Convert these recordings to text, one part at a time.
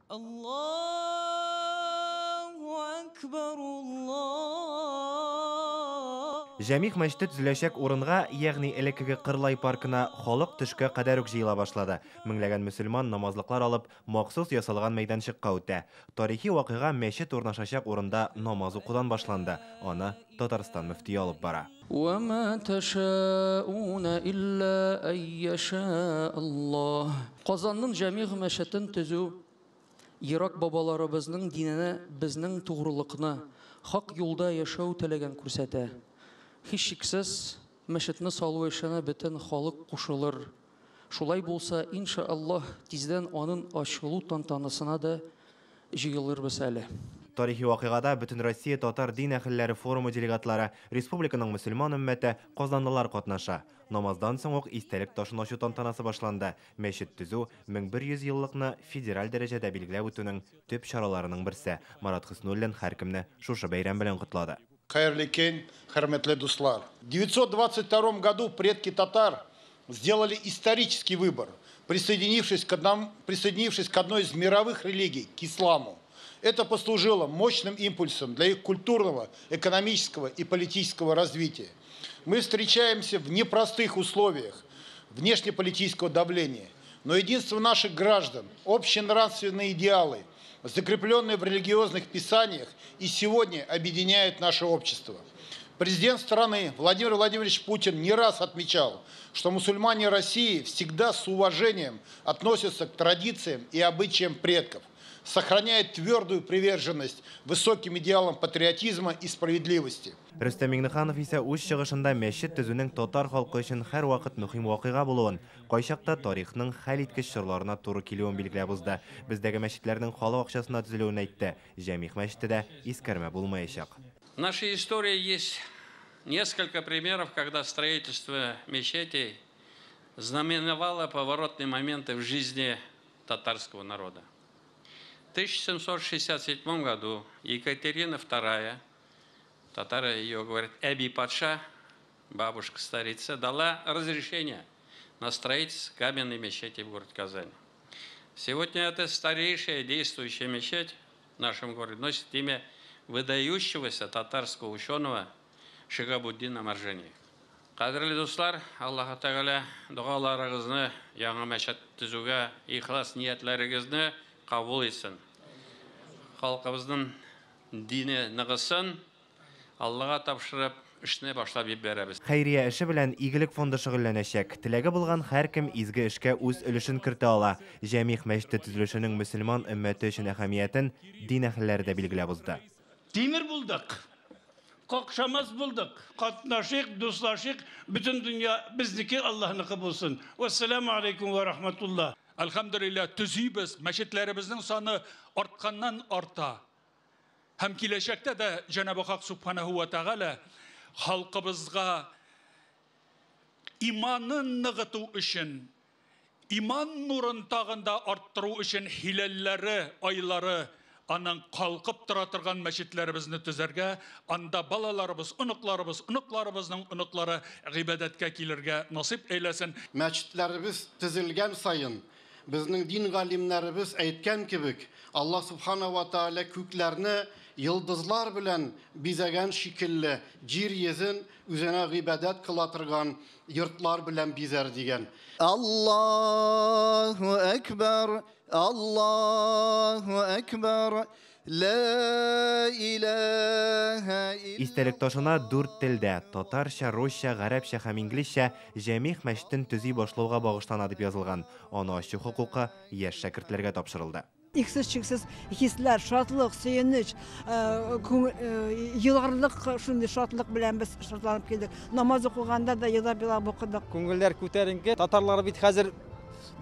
Аллаһу әкбәр, Аллаһ. Җәмигъ мәчете төзеләчәк урынга, ягъни элеккеге Кырлай паркына халык төшкә кадәр үк җыела башлады. Меңләгән мөселман намазлыклар алып, махсус ясалган мәйданчыкка үтә. Тарихи вакыйга мәчет урнашачак урында намаз укудан башланды. Аны Татарстан мөфтие алып бара. Вәмә тәшәүнә илля әй яшә Аллаһ. Казанның Җәмигъ мәчетен төзү ерак бабаларыбызның диненә безнең тугрылыкны, хак юлда яшәү теләген күрсәтә. Һичшиксез, мәчетне салу эшенә бөтен халык кушылыр. Шулай булса, инша Аллаһ, тиздән анын ачылу тантанасына да җыелырбыз әле. Тарихи вакыйгада Бөтенроссия татар дин әһелләре форумы делегатлары, республиканың мөселман өммәте, казанлылар катнаша. Намаздан соң ук истәлек ташын ачу тантанасы башланды. Мәчет төзү 1100 еллыкны федераль дәрәҗәдә билгеләп үтүнең төп чараларының берсе. Марат Хөснуллин һәркемне шушы бәйрәм белән котлады. Хәерле көн, хөрмәтле дуслар. В 922 году предки татар сделали исторический выбор, присоединившись к одной из мировых религий, к исламу. Это послужило мощным импульсом для их культурного, экономического и политического развития. Мы встречаемся в непростых условиях внешнеполитического давления, но единство наших граждан, общие нравственные идеалы, закрепленные в религиозных писаниях, и сегодня объединяют наше общество. Президент страны Владимир Владимирович Путин не раз отмечал, что мусульмане России всегда с уважением относятся к традициям и обычаям предков, сохраняет твердую приверженность высоким идеалам патриотизма и справедливости. Рөстәм Миңнеханов исә үз чыгышында мәчет төзүнең татар халкы өчен һәрвакыт мөһим вакыйга булуын, кайчакта тарихның хәлиткеч чорларына туры килүен билгеләп узды. Бездәге мәчетләрнең халык акчасына төзелүен әйтте. Җәмигъ мәчете дә искәрмә булмаячак. В нашей истории есть несколько примеров, когда строительство мечетей знаменовало поворотные моменты в жизни татарского народа. В 1767 году Екатерина II, татары ее говорят, Әби патша, бабушка-старица, дала разрешение на строительство каменной мечети в городе Казани. Сегодня это старейшая действующая мечеть в нашем городе носит имя выдающегося татарского ученого Шигабуддина Маржани. Кадерле дуслар, Аллаһ Тәгалә догаларыгызны, яңа мәчет төзүгә ихлас ниятләрегезне кабул итсен. Халкыбызның дине ныгысын, Аллага тапшырып, эшне башлап җибәрәбез. Хәйрия эше белән Игелек фонды шөгыльләнәчәк. Теләге булган һәркем изге эшкә үз өлешен кертә ала. Җәмигъ мәчете төзелешенең мөселман өммәте өчен әһәмиятен дин әһелләре дә билгеләп узды. Тимер булдык, какшамас булдык, катнашыйк, дуслашыйк, бөтен дөнья безнеке, Аллаһныкы булсын. Вассаламу алейкум ва рахматуллах. Әлхәмдүлилләһ, төзибез, мәчетләребезнең саны артканнан арта. Һәм киләчәктә дә Җәнабы Хак Субханаһу ва Тәгалә халкыбызга иманын ныгыту өчен, иман нурын тагын да арттыру өчен хиләлләре, айлары аның калкып тора торган мәчетләребезне төзәргә, анда балаларыбыз, оныкларыбыз, оныкларыбызның оныклары гыйбадәткә килергә насыйп әйләсен. Мәчетләребез төзелгән саен, безнең дин галимнәребез әйткән кебек, Аллаһ Субханаһу ва Тааля күкләрне йолдызлар белән бизәгән шикелле, җир йөзен үзенә гыйбадәт кыла торган йортлар белән бизәр дигән. Аллаһу әкбәр, Аллаһу әкбәр, ла илаһа илля. Истәлек ташына дүрт телдә, татарча, русча, гарәпчә һәм инглизчә Җәмигъ мәчетен төзи башлауга багышлана дип язылган. Аны ачу хокукы яшь шәкертләргә тапшырылды. Иксез-чиксез хисләр, шатлык, сөенеч, еларлык шундый шатлык белән без шатланып килдек. Намаз укыганда да елап-елап укыдык. Күңелләр күтәренке. Татарлар бит хәзер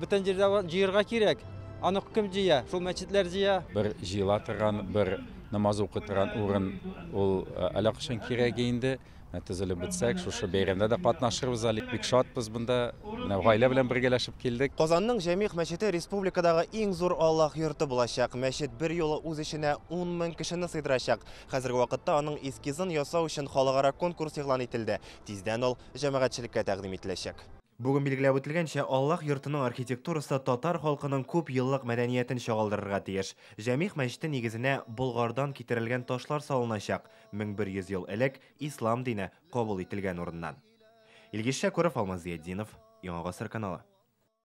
бөтен җирдә җыярга кирәк. Аны кем җыя? Шул мәчетләр җыя. Бер җыела торган, бер намаз укый торган урын ул әллә кайчан кирәк инде. Төзелеп бетсәк, шушы бәйрәмдә дә катнашырбыз әле. Бик шатбыз монда. Менә гаилә белән бергәләшеп килдек. Казанның Җәмигъ мәчете республикадагы иң зур Аллаһ йорты булачак. Мәчет бер юлы үз эченә 10 мең кешене сыйдырачак. Хәзерге вакытта аның эскизын ясау өчен халыкара конкурс игълан ителде. Тиздән ул җәмәгатьчелеккә тәкъдим ителәчәк. Бүген билгеләп үтелгәнчә, Аллаһ йортының архитектурасы татар халкының күп еллык мәдәниятен чагылдырырга тиеш. Җәмигъ мәчете нигезенә Болгардан китерелгән ташлар салыначак. 1100 ел элек ислам дине кабул ителгән урыннан. Илгиз Шәкүров, Алмаз Зиятдинов, Яңа Гасыр каналы.